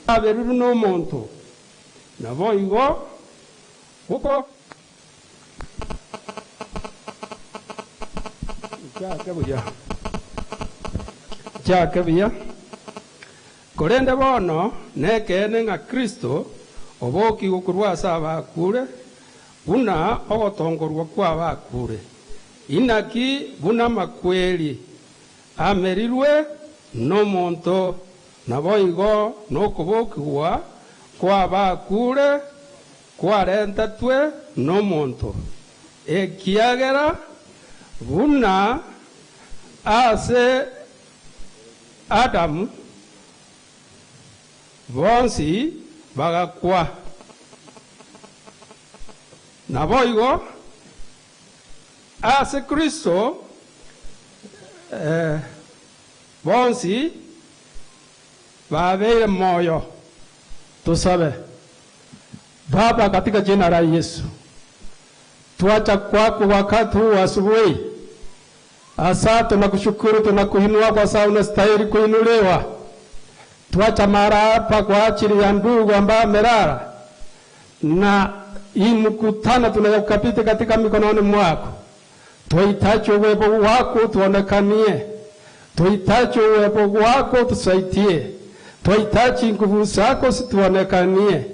Aberuru no monto naboigo uko chake buya korende bono nekeene ng'a Kristo oboki gokorwa ase abakure buna ogotongorwa kwa abakure inaki buna makweri amerirwe nomonto naboigo nokobokigwa kwa abakure kwarentatwe nomonto ekiagera buna ase Adamu bonsi bagakwa naboigo ase Kristo bonsi babeire moyo. Tusabe. Baba, katika jina la Yesu, tuacha kwako wakati huu asubuhi. Asa tunakushukuru, tunakuinua kwa sababu unastahili kuinuliwa. Tuacha mara hapa kwa ajili ya ndugu ambaye amelala, na hii mkutano tunayokabidhi katika mikononi mwako. Tuhitaji uwepo wako tuonekanie, tuhitaji uwepo wako tusaidie, tuhitaji nguvu zako situonekanie.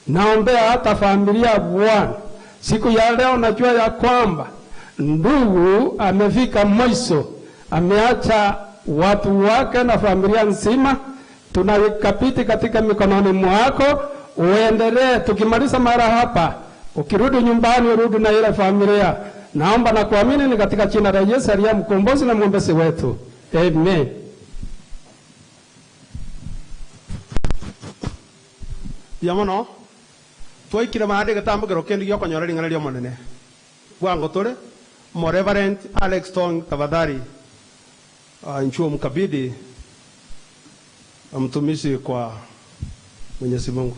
Naombea hata familia Bwana siku ya leo, najua ya kwamba ndugu amefika mwisho, ameacha watu wake na familia nzima. Tunakabidhi katika mikononi mwako, uendelee. Tukimaliza mara hapa, ukirudi nyumbani urudi na ile familia. Naomba na kuamini ni katika jina la Yesu aliye mkombozi na mwombezi wetu. Amen. Yamono twaikire maande gatambukiro kendi gyokonyora ring'ana ria omonene bwango tore mo Reverend Alex Tong, tafadhali nchuo mkabidhi mtumishi kwa Mwenyezi Mungu.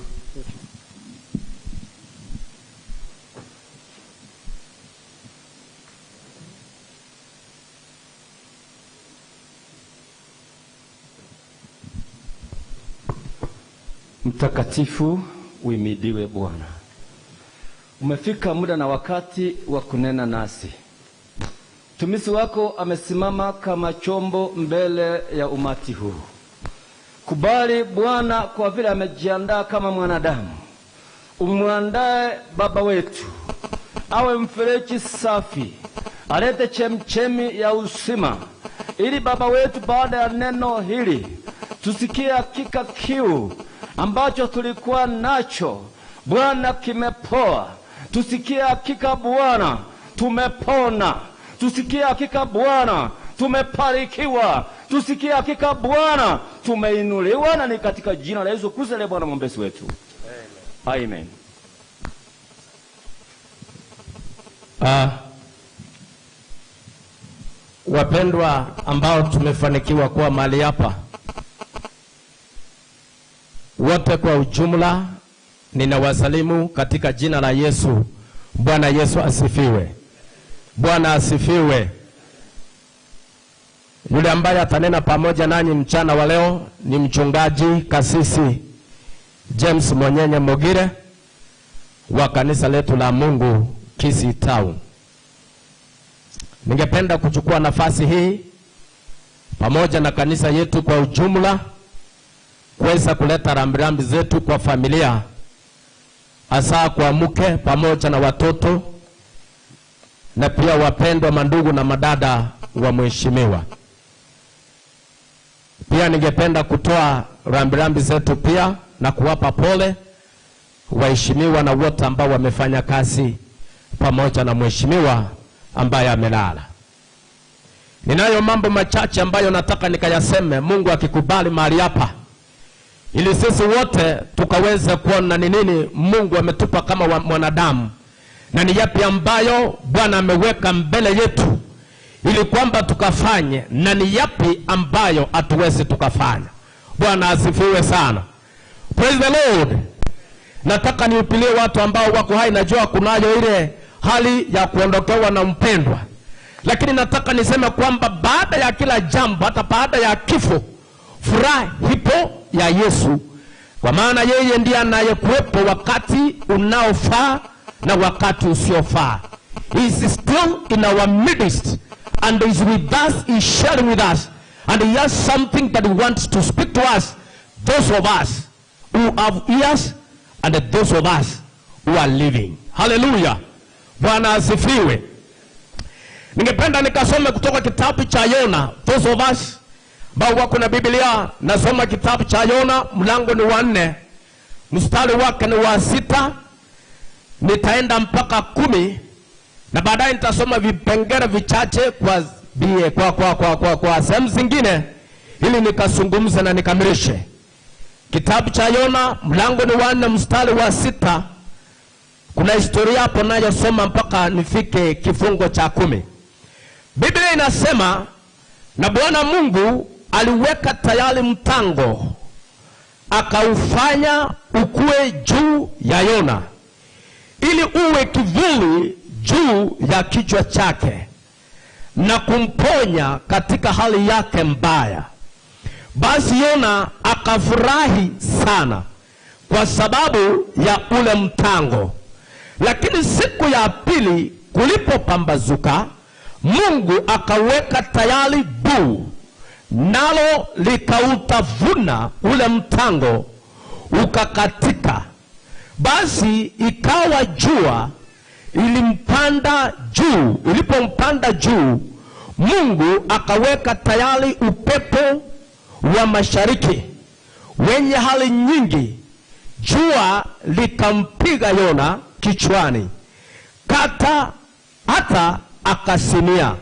Mtakatifu uimidiwe Bwana. Umefika muda na wakati wa kunena nasi. Mtumishi wako amesimama kama chombo mbele ya umati huu. Kubali Bwana, kwa vile amejiandaa kama mwanadamu. Umwandae baba wetu awe mfereji safi, alete chemchemi ya uzima, ili baba wetu baada ya neno hili tusikie hakika kiu ambacho tulikuwa nacho Bwana kimepoa. Tusikie hakika Bwana tumepona. Tusikie hakika Bwana tumeparikiwa. Tusikie hakika Bwana tumeinuliwa, na ni katika jina la Yesu Kristo aliye Bwana mwombezi wetu. Amen. Amen. Wapendwa ambao tumefanikiwa kuwa mahali hapa wote kwa ujumla, ninawasalimu katika jina la Yesu. Bwana Yesu asifiwe. Bwana asifiwe. Yule ambaye atanena pamoja nanyi mchana wa leo ni mchungaji kasisi James Monyenye Mogire wa kanisa letu la Mungu Kisii Town. Ningependa kuchukua nafasi hii pamoja na kanisa yetu kwa ujumla kuweza kuleta rambirambi zetu kwa familia, hasa kwa mke pamoja na watoto, na pia wapendwa mandugu na madada wa mheshimiwa. Pia ningependa kutoa rambirambi zetu pia na kuwapa pole waheshimiwa na wote ambao wamefanya kazi pamoja na mheshimiwa ambaye amelala. Ninayo mambo machache ambayo nataka nikayaseme, Mungu akikubali mahali hapa, ili sisi wote tukaweze kuona ni nini Mungu ametupa kama mwanadamu, na ni yapi ambayo Bwana ameweka mbele yetu ili kwamba tukafanye, na ni yapi ambayo hatuwezi tukafanya. Bwana asifiwe sana. Praise the Lord. Nataka niupilie watu ambao wako hai. Najua kunayo ile hali ya kuondokewa na mpendwa, lakini nataka niseme kwamba baada ya kila jambo, hata baada ya kifo, furaha ipo ya Yesu Kwa maana yeye ndiye anayekuwepo wakati unaofaa na wakati usiofaa. He is still in our midst and is with us, he is sharing with us, and he has something that he wants to speak to us, those of us who have ears and those of us who are living. Hallelujah. Bwana asifiwe. Ningependa nikasome kutoka kitabu cha Yona. Those of us ambao wako na Biblia, nasoma kitabu cha Yona, mlango ni wa 4, mstari wake ni wa 6, nitaenda mpaka 10, na baadaye nitasoma vipengele vichache kwa sehemu zingine ili nikazungumze na nikamilishe. Kitabu cha Yona mlango ni wa 4 mstari wa 6. Kuna historia hapo nayosoma mpaka nifike kifungo cha 10. Biblia inasema, na Bwana Mungu aliweka tayari mtango, akaufanya ukue juu ya Yona, ili uwe kivuli juu ya kichwa chake, na kumponya katika hali yake mbaya. Basi Yona akafurahi sana kwa sababu ya ule mtango. Lakini siku ya pili kulipopambazuka, Mungu akaweka tayari buu, nalo likautavuna ule mtango ukakatika. Basi ikawa jua ilimpanda juu, ilipompanda juu, Mungu akaweka tayari upepo wa mashariki wenye hali nyingi, jua likampiga Yona kichwani hata akasimia,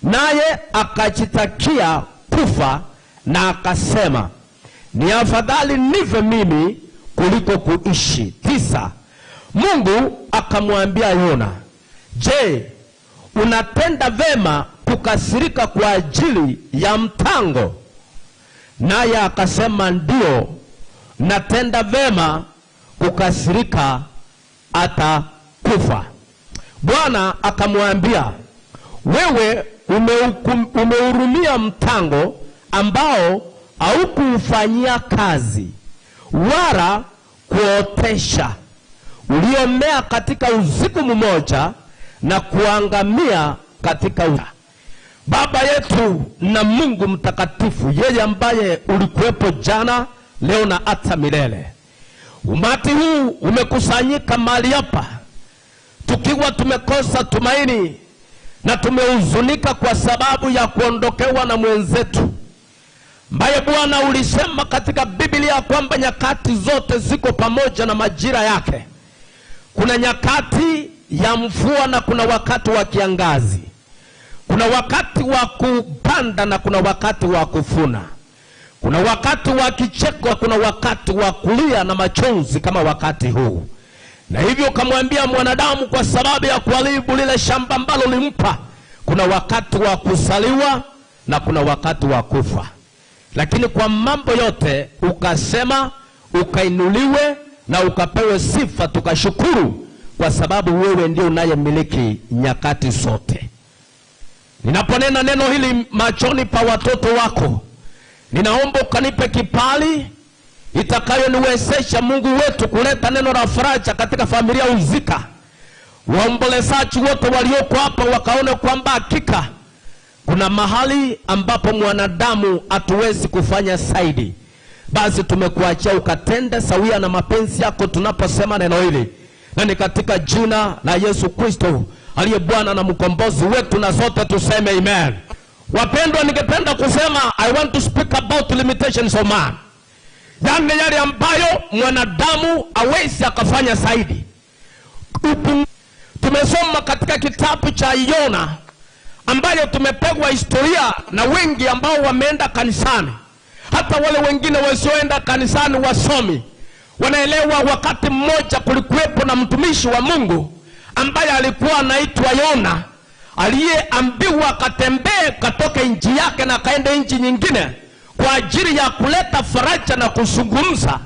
naye akajitakia kufa, na akasema, ni afadhali nife mimi kuliko kuishi. 9. Mungu akamwambia Yona, je, unatenda vema kukasirika kwa ajili ya mtango? Naye akasema, ndio, natenda vema kukasirika hata kufa. Bwana akamwambia, wewe umehurumia mtango ambao haukuufanyia kazi wala kuotesha, uliomea katika usiku mmoja na kuangamia katika Baba yetu na Mungu mtakatifu, yeye ambaye ulikuwepo jana, leo na hata milele. Umati huu umekusanyika mahali hapa tukiwa tumekosa tumaini na tumehuzunika kwa sababu ya kuondokewa na mwenzetu, ambaye Bwana ulisema katika Biblia kwamba nyakati zote ziko pamoja na majira yake. Kuna nyakati ya mvua na kuna wakati wa kiangazi. Kuna wakati wa kupanda na kuna wakati wa kuvuna. Kuna wakati wa kicheko, kuna wakati wa kulia na machozi kama wakati huu. Na hivyo kamwambia mwanadamu, kwa sababu ya kuharibu lile shamba ambalo limpa, kuna wakati wa kusaliwa na kuna wakati wa kufa. Lakini kwa mambo yote ukasema ukainuliwe na ukapewe sifa, tukashukuru kwa sababu wewe ndio unayemiliki nyakati zote. Ninaponena neno hili machoni pa watoto wako, ninaomba ukanipe kibali itakayoniwezesha Mungu wetu kuleta neno la faraja katika familia husika. Waombolezaji wote walioko hapa wakaone kwamba hakika kuna mahali ambapo mwanadamu hatuwezi kufanya zaidi. Basi tumekuachia ukatende sawia na mapenzi yako tunaposema neno hili. Na ni katika jina la Yesu Kristo aliye Bwana na mkombozi wetu, na sote tuseme amen. Wapendwa, ningependa kusema I want to speak about limitations of man. Yaani yale ambayo mwanadamu hawezi akafanya zaidi. Tumesoma katika kitabu cha Yona ambayo tumepewa historia na wengi ambao wameenda kanisani. Hata wale wengine wasioenda kanisani wasomi wanaelewa, wakati mmoja kulikuwepo na mtumishi wa Mungu ambaye alikuwa anaitwa Yona, aliyeambiwa akatembee katoke nchi yake na akaende nchi nyingine kwa ajili ya kuleta faraja na kuzungumza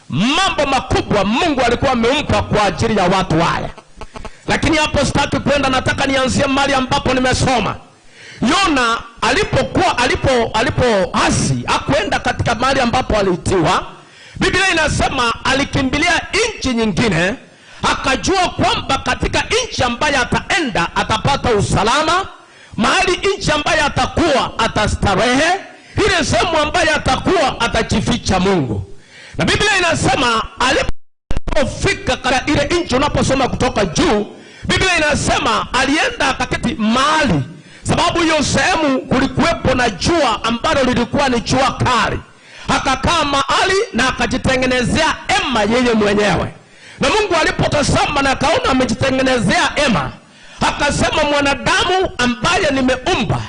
mambo makubwa Mungu alikuwa amempa kwa ajili ya watu wale. Lakini hapo sitaki kwenda, nataka nianzie mahali ambapo nimesoma. Yona alipoasi hakwenda katika mahali ambapo aliitiwa. Biblia inasema alikimbilia nchi nyingine, akajua kwamba katika nchi ambayo ataenda atapata usalama, mahali nchi ambayo atakuwa atastarehe, ile sehemu ambayo atakuwa atajificha Mungu. Na Biblia inasema alipofika katika ile nchi, unaposoma kutoka juu, Biblia inasema alienda akaketi mahali, sababu hiyo sehemu kulikuwepo na jua ambalo lilikuwa ni jua kali. Akakaa mahali na akajitengenezea hema yeye mwenyewe. Na Mungu alipotazama na akaona amejitengenezea hema, akasema, mwanadamu ambaye nimeumba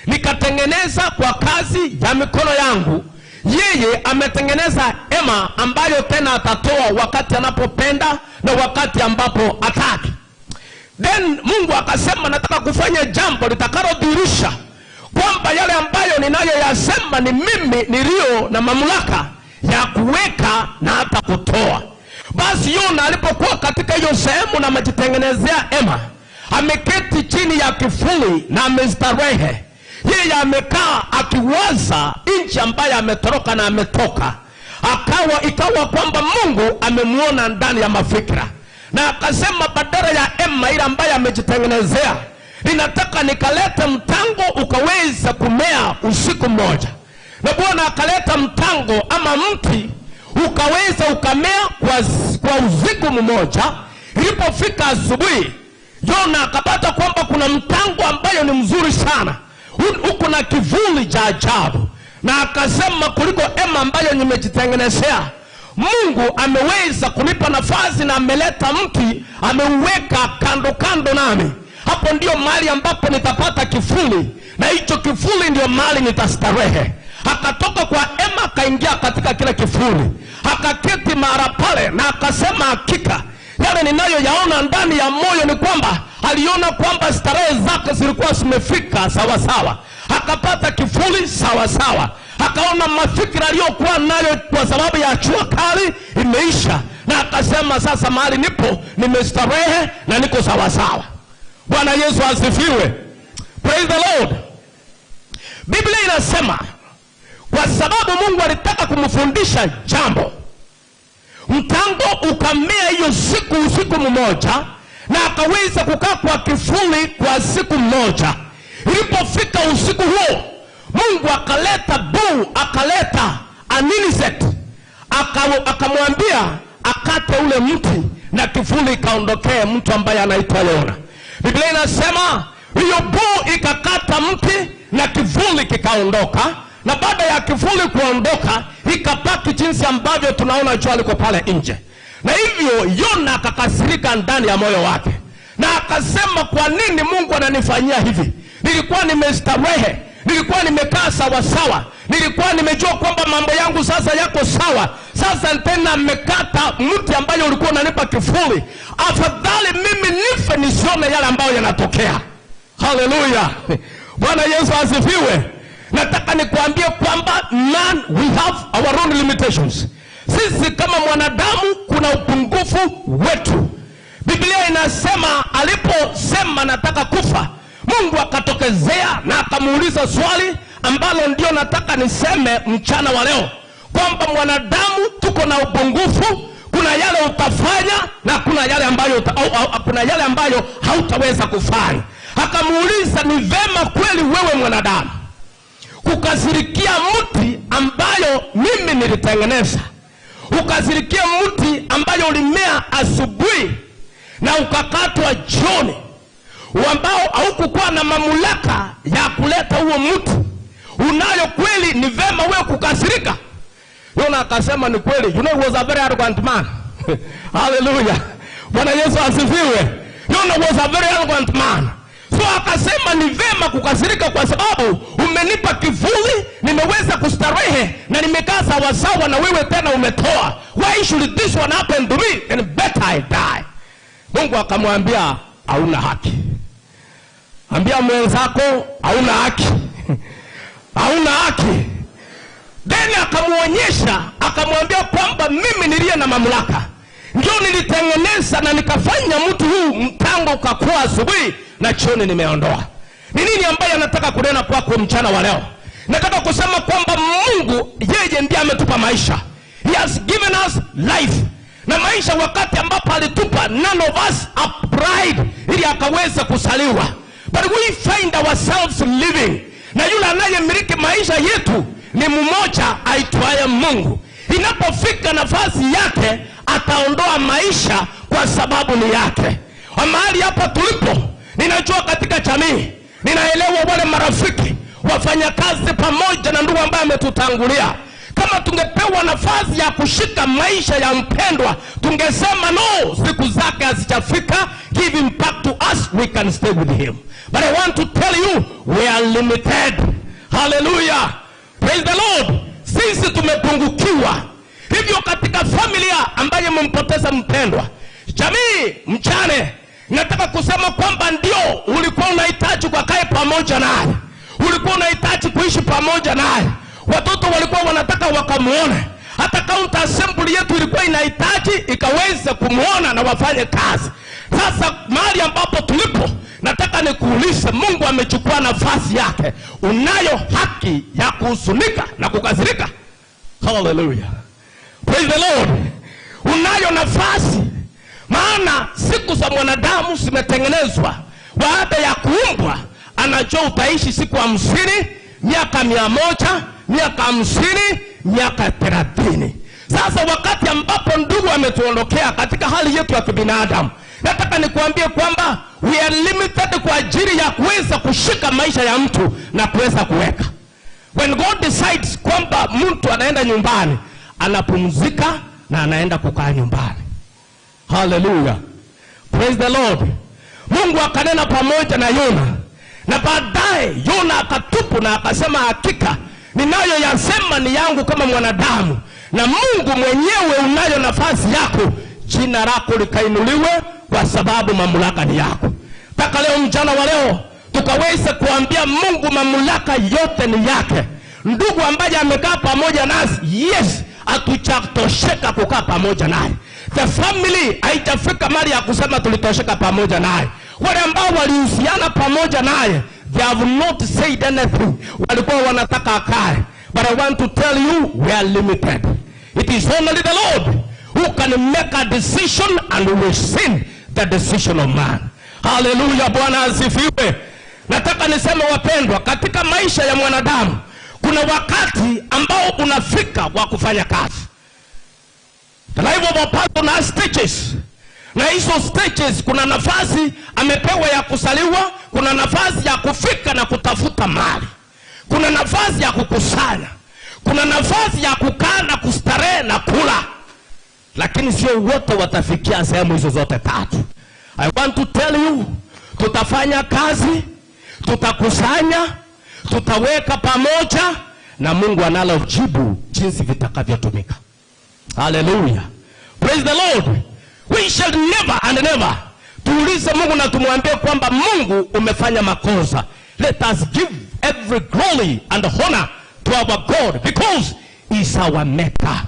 nikatengeneza kwa kazi ya mikono yangu, yeye ametengeneza hema ambayo tena atatoa wakati anapopenda na wakati ambapo hataki. Then Mungu akasema, nataka kufanya jambo litakalodhihirisha kwamba yale ambayo ninayoyasema ni mimi niliyo na mamlaka ya kuweka na hata kutoa. Basi Yona alipokuwa katika hiyo sehemu na amejitengenezea hema, ameketi chini ya kivuli na amestarehe, yeye amekaa akiwaza nchi ambayo ametoroka na ametoka. Ikawa kwamba Mungu amemuona ndani ya mafikra, na akasema badala ya hema ile ambayo amejitengenezea, ninataka nikalete mtango ukaweza kumea usiku mmoja. Na Bwana akaleta mtango ama mti ukaweza ukamea kwa usiku mmoja. Ilipofika asubuhi, Yona akapata kwamba kuna mtango ambayo ni mzuri sana, uko na kivuli cha ajabu. Na akasema kuliko hema ambayo nimejitengenezea, Mungu ameweza kunipa nafasi na ameleta mti, ameuweka kando kando nami. Hapo ndio mahali ambapo nitapata kivuli, na hicho kivuli ndio mahali nitastarehe. Akatoka kwa hema akaingia katika kile kivuli, akaketi mahali pale na akasema, hakika yale ninayoyaona ndani ya moyo ni kwamba aliona kwamba starehe zake zilikuwa zimefika sawa sawa. Akapata kivuli sawa sawa, akaona mafikira aliyokuwa nayo kwa sababu ya jua kali imeisha, na akasema sasa mahali nipo nimestarehe na niko sawa sawa. Bwana Yesu asifiwe. Praise the Lord. Biblia inasema kwa sababu Mungu alitaka kumfundisha jambo, mtango ukamea hiyo siku usiku mmoja, na akaweza kukaa kwa kivuli kwa siku moja. Ilipofika usiku huo, Mungu akaleta buu, akaleta aniliseti, akamwambia akate ule mti na kivuli ikaondokee mtu ambaye anaitwa Yona. Biblia inasema hiyo buu ikakata mti na kivuli kikaondoka, na baada ya kivuli kuondoka ikabaki jinsi ambavyo tunaona jua liko pale nje. Na hivyo Yona akakasirika ndani ya moyo wake, na akasema, kwa nini Mungu ananifanyia hivi? Nilikuwa nimestarehe, nilikuwa nimekaa sawa sawa, nilikuwa nimejua kwamba mambo yangu sasa yako sawa. Sasa tena amekata mti ambayo ulikuwa unanipa kivuli. Afadhali mimi nife nisione yale ambayo yanatokea. Haleluya. Bwana Yesu asifiwe. Nataka nikuambie kwamba man, we have our own limitations. Sisi kama mwanadamu kuna upungufu wetu. Biblia inasema aliposema nataka kufa, Mungu akatokezea na akamuuliza swali ambalo ndio nataka niseme mchana wa leo, kwamba mwanadamu tuko na upungufu. Kuna yale utafanya na kuna yale ambayo kuna yale ambayo hautaweza kufanya. Akamuuliza, ni vema kweli wewe mwanadamu kukasirikia mti ambayo mimi nilitengeneza, ukasirikia mti ambayo ulimea asubuhi na ukakatwa jioni, ambao haukukuwa na mamlaka ya kuleta huo mti unayo kweli, ni vema wewe kukasirika? Yona akasema ni kweli. You know, he was a very arrogant man. Hallelujah. Bwana Yesu asifiwe. Yona was a very arrogant man. So akasema ni vema kukasirika kwa sababu umenipa kivuli, nimeweza kustarehe na nimekaa sawa sawa na wewe tena umetoa. Why should this one happen to me? And better I die. Mungu akamwambia hauna haki. Ambia mwenzako hauna haki. Hauna haki. Then akamuonyesha, akamwambia kwamba mimi niliye na mamlaka ndio nilitengeneza na nikafanya mtu huu mtango ukakuwa asubuhi na jioni nimeondoa. Ni nini ambaye anataka kunena kwako mchana wa leo? Nataka kusema kwamba Mungu yeye ndiye ametupa maisha. He has given us life. Na maisha wakati ambapo alitupa, none of us applied ili akaweza kusaliwa, but we find ourselves living. Na yule anayemiliki maisha yetu ni mmoja aitwaye Mungu. Inapofika nafasi yake, ataondoa maisha kwa sababu ni yake. Mahali hapa tulipo, ninajua katika jamii, ninaelewa wale marafiki, wafanyakazi pamoja na ndugu ambaye ametutangulia, kama tungepewa nafasi ya kushika maisha ya mpendwa, tungesema, "No, siku zake hazijafika, give him back to us, we can stay with him." But I want to tell you, we are limited. Hallelujah. Praise the Lord. Sisi tumepungukiwa. Hivyo katika familia ambaye mmempoteza mpendwa, jamii, mjane, nataka kusema kwamba ndio ulikuwa unahitaji ukakae pamoja naye, ulikuwa unahitaji kuishi pamoja naye, watoto walikuwa wanataka wakamuone, hata county assembly yetu ilikuwa inahitaji ikaweze kumwona na wafanye kazi. Sasa mahali ambapo tulipo, nataka nikuulize, Mungu amechukua nafasi yake, unayo haki ya kuhuzunika na kukasirika? Hallelujah. Praise the Lord. Unayo nafasi, maana siku za mwanadamu zimetengenezwa. Baada ya kuumbwa, anajua utaishi siku 50, miaka 100, miaka 50, miaka 30. Sasa wakati ambapo ndugu ametuondokea katika hali yetu ya kibinadamu, nataka nikuambie kwamba we are limited kwa ajili ya kuweza kushika maisha ya mtu na kuweza kuweka. When God decides kwamba mtu anaenda nyumbani, anapumzika na anaenda kukaa nyumbani. Hallelujah. Praise the Lord. Mungu akanena pamoja na Yona, na baadaye Yona akatubu na akasema, "Hakika ninayoyasema ni yangu kama mwanadamu, na Mungu mwenyewe unayo nafasi yako, jina lako likainuliwe, kwa sababu mamlaka ni yako." Mpaka leo, mchana wa leo, tukaweze kuambia Mungu mamlaka yote ni yake. Ndugu ambaye amekaa pamoja nasi, yes, hatujatosheka kukaa pamoja naye. The family haijafika mahali ya kusema tulitosheka pamoja naye. Wale ambao walihusiana pamoja naye, they have not said anything. Walikuwa wanataka akae. But I want to tell you, we are limited. It is only the Lord who can make a decision and rescind the decision of man. Haleluya, Bwana asifiwe. Nataka niseme, wapendwa, katika maisha ya mwanadamu kuna wakati ambao unafika wa kufanya kazi. The life of a person has stages. Na hizo stages, kuna nafasi amepewa ya kusaliwa, kuna nafasi ya kufika na kutafuta mali, kuna nafasi ya kukusanya, kuna nafasi ya kukaa na kustarehe na kula, lakini sio wote watafikia sehemu hizo zote tatu. I want to tell you, tutafanya kazi, tutakusanya, tutaweka pamoja, na Mungu analo jibu jinsi vitakavyotumika. Hallelujah. Praise the Lord. We shall never and never tuulize Mungu na tumwambie kwamba Mungu, umefanya makosa. Let us give every glory and honor to our God because he is our maker.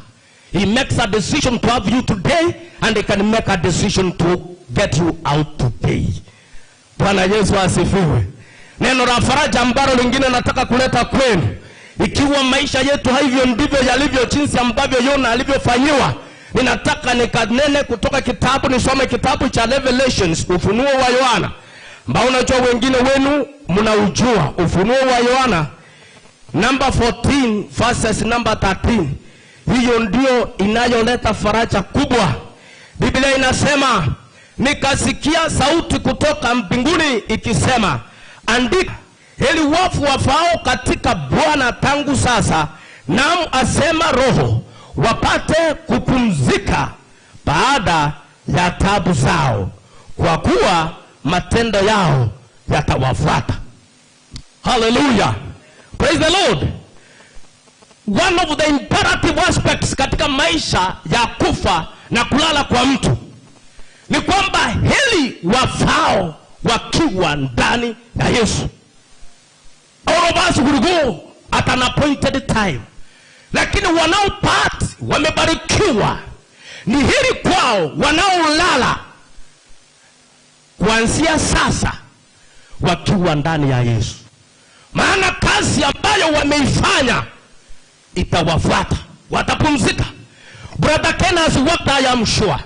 He makes a decision to have you today and he can make a decision to get you out today. Bwana Yesu asifiwe. Neno la faraja ambalo lingine nataka kuleta kwenu, ikiwa maisha yetu hivyo ndivyo yalivyo, jinsi ambavyo Yona alivyofanyiwa, ninataka nikanene kutoka kitabu, nisome kitabu cha Revelations, Ufunuo wa Yohana, ambao unajua wengine wenu mnaujua. Ufunuo wa Yohana number 14 verses number 13. Hiyo ndio inayoleta faraja kubwa. Biblia inasema, "Nikasikia sauti kutoka mbinguni ikisema, 'Andika, heri wafu wafao katika Bwana tangu sasa, naam, asema Roho, wapate kupumzika baada ya tabu zao, kwa kuwa matendo yao yatawafuata.'" Hallelujah. Praise the Lord. One of the imperative aspects katika maisha ya kufa na kulala kwa mtu ni kwamba heri wafao wakiwa ndani ya Yesu. All of us will go at an appointed time, lakini wanaopata wamebarikiwa, ni heri kwao wanaolala kuanzia sasa wakiwa ndani ya Yesu, maana kazi ambayo wameifanya itawafuata, watapumzika. Brother Ken has worked, I am sure.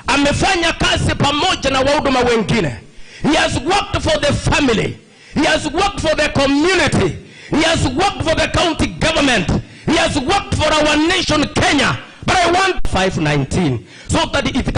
Amefanya kazi pamoja na wahuduma wengine. He has worked for the family. He has worked for the community. He has worked for the county government. He has worked for our nation, Kenya. But I want 519 so that it can